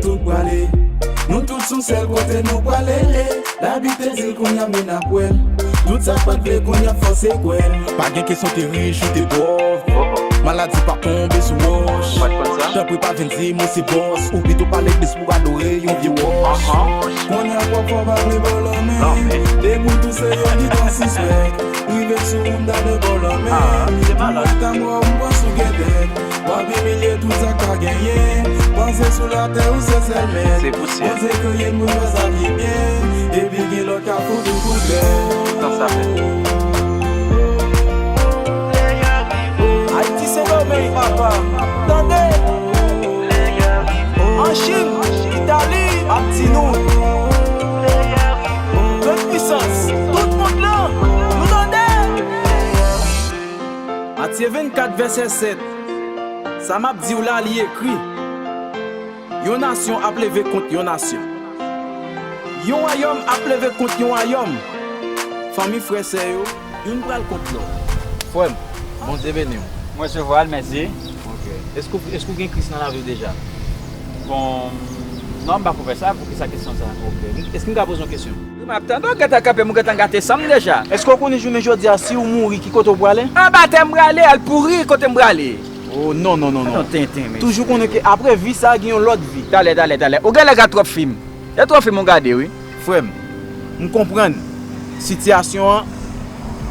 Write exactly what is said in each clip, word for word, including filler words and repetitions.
Tout prale. Nou tout sou sèl kote nou prale. Labib te di l, kounye a men n ap wè l. Tout sa k pa t vle, kounye a fòse kwè l. Pa gen kesyon te rich ou te pòv. Maladi p ap tonbe sou wòch. Tanpri pa vin di m ou se bòs. Ou pito pa legliz pou adore yon vye wòch. Kounye a pwòp fò pa vle ba w lanmen. Depi w tou se yo ki pran sispèk. Rive sou ou m ta de ba w lanmen. Pou mwen ta mò ou m pran sou gètèk. W ap imilye tout sa k pa genyen. Panse sou latè ou se sèl mèt. Bondye kreye n pou n fè sa ki byen. Epi gen lòt k ap fout ou kout bèt. Ayiti Sendomeng, papa. Tande. An Chin, Itali, ap di nou. Tout pisans, tout mond lan, nou tande. Matye vennkat vèsè sèt. Sa m ap di w la, li ekri. Yon nasyon ap leve kont yon nasyon. Yon wayòm ap leve kont yon wayòm. Fanmi, frè, sè yo, youn pral kont lòt. Frè m, Bondye beni w. M resevwa l, mèsi. Ok. Èske w, èske w gen Kris nan lavi w deja? Bon, non, m pa ko fè sa. Poukisa kesyon sa? Ok. Èske m ka poze yon kesyon? Wi, m ap tande w. Gentan kanpe, m gentan gate san m deja. Èske w konnen jounen jodi a, si w mouri, ki kote w prale? Anba tè m prale, al pouri, kote m prale? Oh, non, non, non, non. Non, tenten, mesye. Toujou konnen ke apre vi sa, gen yon lòt vi. Talè, talè, talè. Ou genlè gad twòp fim. E twòp fim ou gade, wi. Frè m, m konprann sitiyasyon an,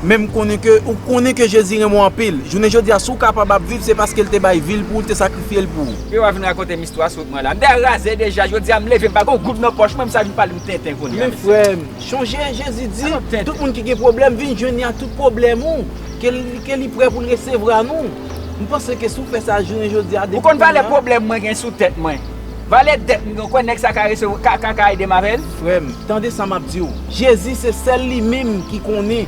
men m konnen ke, ou konnen ke Jezi renmen w anpil. Jounen jodi a, si w kapab ap viv, se paske l te bay vi l pou ou, l te sakrifye l pou ou. Yo pa vin rakonte m istwa sot mwen la. M dèyè razè deja, jodi a m leve, m pa gen yon goud nan pòch mwen, m sa vin pale m tenten kounye a, mesye. Men frè m, chonje Jezi di, tout moun ki gen pwoblèm, vin jwenn li ak tout pwoblèm ou, ke li, ke li prè pou l resevwa nou. M panse ke si w fè sa jounen jodi a, depi kounye a. Ou konn valè pwoblèm mwen gen sou tèt mwen? Valè dèt m gen, ou kwè nèg sa ka resevwa, ka, ka, ka ede m avè l? Frè m, tande sa m ap di w. Jezi se sèl li menm ki konnen.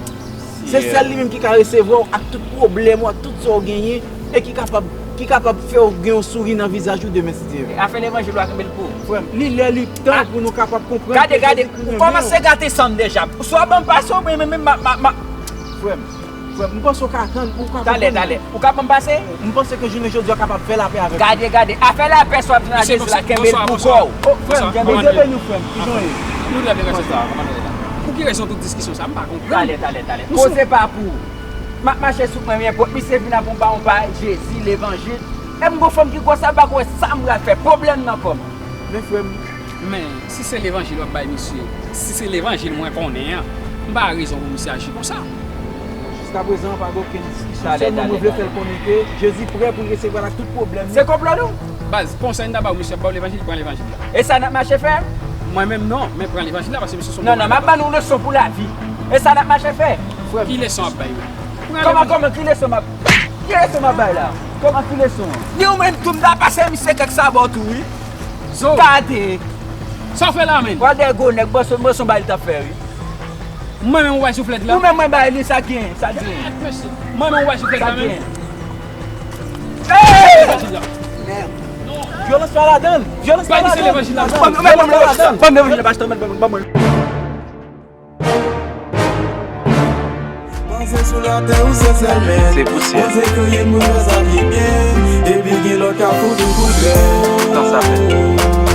Se sèl li menm ki ka resevwa w ak tout pwoblèm ou, ak tout sa w genyen, e ki kapab, ki kapab fè w gen yon souri nan vizaj ou demen, si Dye vle. Afè levanjil ou a kenbe l pou ou. Frè m, li lè, li tan pou nou kapab konprann ke Jezi renmen w. Gade, gade, ou kòmanse gate san m deja. Swa ban m pase, oubyen menm, menm, ma, ma, ma. Frè m, frè m, m panse w ka tann, ou ka konprann mwen. Talè, talè. Ou ka ban m pase? M panse ke jounen jodi a w kapab fè lapè avèk mwen. Gade, gade. Afè lapè, swa vin a Jezi la, kenbe l pou kò w. Oh, frè m, Bondye beni w, frè m. Kijan w ye? Nou trè byen, mesye. Sa, kòman nou ye la? Pou ki rezon tout diskisyon sa? M pa konprann. Talè, talè, talè. Koze pa pou ou. M ap mache sou mwen, men pot misye vin ap on pa on pa Jezi, levanjil. E m gon fanm ki gwòs la, m pa konn sa m pral fè. Pwoblèm nan kò m. Men frè m. Men, si se levanjil w ap bay misye, si se levanjil mwen konnen an, m pa wè rezon pou misye aji konsa. Jiskaprezan, pa gen okenn diskisyon. Sèlman, mwen vle fè l konnen ke Jezi prè pou l resevwa l ak tout pwoblèm li. Se konplo nou? Baz, konsèy m ta ba w, misye ap ba w levanjil, pran levanjil la. E sa n ap mache fè? Mwen menm non, men pran levanjil la, paske misye se yon bon bagay. Non, non, m ap ban nou leson pou lavi. E sa n ap mache fè? Frè m. Ki leson w ap bay yo? Kòman, kòman, ki leson m ap, ki leson m ap bay la? Kòman, ki leson an? Ni ou menm tou m ta pase misye kèk sabò tou, wi. Zo. Gade. Sa w fè la, menm? Pral dèyè gwo nèg, bòs, bòs, yon bagay li t ap fè, wi. Mwen menm ou bay souflèt la? Ou menm mwen bay li, sa gen, sa gen. Mwen menm ou bay souflèt la menm? Sa gen. Hey! Vyolans pa ladan l. Vyolans pa ladan l. Ban m levanjil la, ban m levanjil la, pastè, ban m, ban m, ban m. Panse sou latè ou se sèl mèt. Se pou syèl. Bondye kreye n pou fè sa ki byen. Epi gen lòt k ap fout ou kout bèt. Tan sa fèt.